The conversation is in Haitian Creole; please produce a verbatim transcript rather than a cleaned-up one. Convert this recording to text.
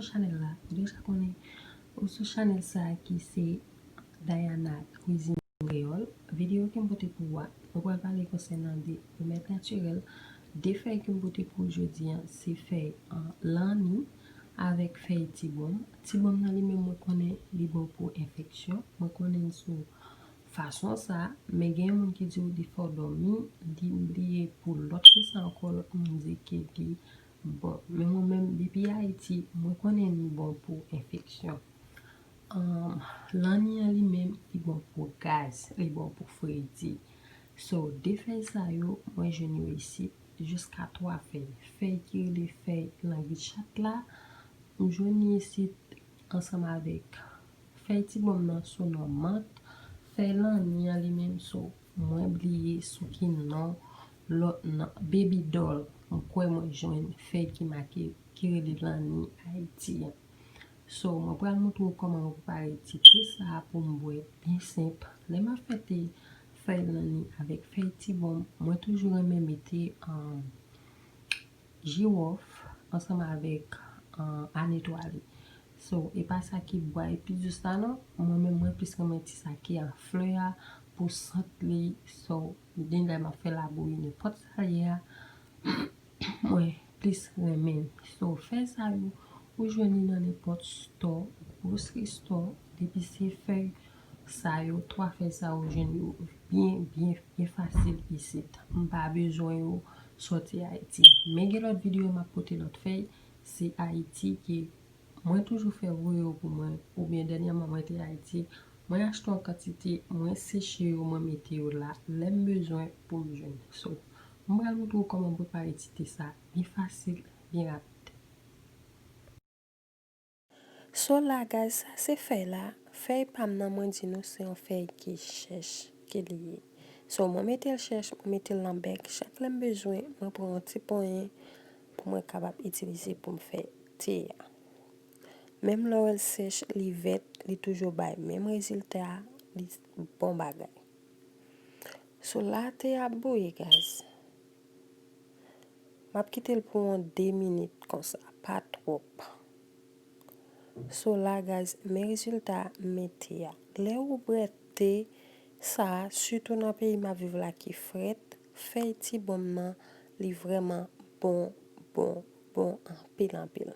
Chanèl la, ou deja konnen, ou sou chanèl sa ki se Diana Cuisine Créole. Videyo ke m pote pou ou a, mwen pral pale konsènan de remèd natirèl. De fèy ke m pote pou ou jodi a, se fèy, uh, lanni avèk fèy tibonm. Tibonm nan li menm, mwen konnen li bon pou enfeksyon. Mwen konnen l sou fason sa, men gen moun ki di w li fè w dòmi, li bliye pou lòt ki sa ankò, lòt moun di ke li bon. Men mwen menm, depi Ayiti, mwen konnen li bon pou enfeksyon. Um, lanni an li menm, li bon pou gaz, li bon pou fredi. So, de fèy sa yo, mwen jwenn yo isit, jiska twa fèy. Fèy ki rele fèy langichat la, m jwenn li isit ansanm avèk fèy tibonm nan sou non mant, fèy lanni an li menm sou, mwen bliye sou ki non lòt nan, baby doll, m kwè mwen jwenn fèy ki make, ki rele lanni Ayiti an. So, mwen pral montre w kòman mwen prepare ti te sa a pou m bwè, byen senp. Lè m ap fè te fèy lanni avèk fèy tibonm, mwen toujou renmen mete, um, jiwòf ansanm avèk, uh, ane twale. So, e pa sa ki bwa epis dous la non. Mwen menm, mwen plis renmen ti sa ki an flè a pou sant li. So, gen lè m ap fè labouyi, nenpòt sa l ye a, mwen plis renmen l. So, fèy sa yo, ou jwenn li nan nenpòt stò, gwosri stò, depi se fèy sa yo, twa fèy sa yo, ou jwenn yo byen, byen, byen fasil isit. M pa bezwen yo sòti Ayiti. Men gen lòt videyo m ap pote lòt fèy, se Ayiti ke mwen toujou fè voye yo pou mwen, oubyen dènyèman mwen te Ayiti, mwen achte yon kantite, mwen seche yo, mwen mete yo la, lè m bezwen pou m jwenn. So, m pral montre w kòman m prepare ti te sa, byen fasil, byen rapid. So la, guys, sa se fèy la. Fèy pa m nan, mwen di nou se yon fèy ki chèch ke li ye. So, mwen mete l chèch, mwen mete l nan bèk. Chak lè m bezwen, mwen pran yon ti ponyen pou mwen kapab itilize pou m fè te a. Menm lè w wè l sèch, li vèt, li toujou bay menm rezilta a, li bon bagay. So la, te a ap bouyi, guys. M ap kite l pou yon de minit konsa, pa twòp. So la, guys, men rezilta m mete a. Lè ou bwè te sa a, sitou nan peyi m ap viv la ki frèt, fèy tibonm nan, li vrèman bon, bon, bon anpil, anpil.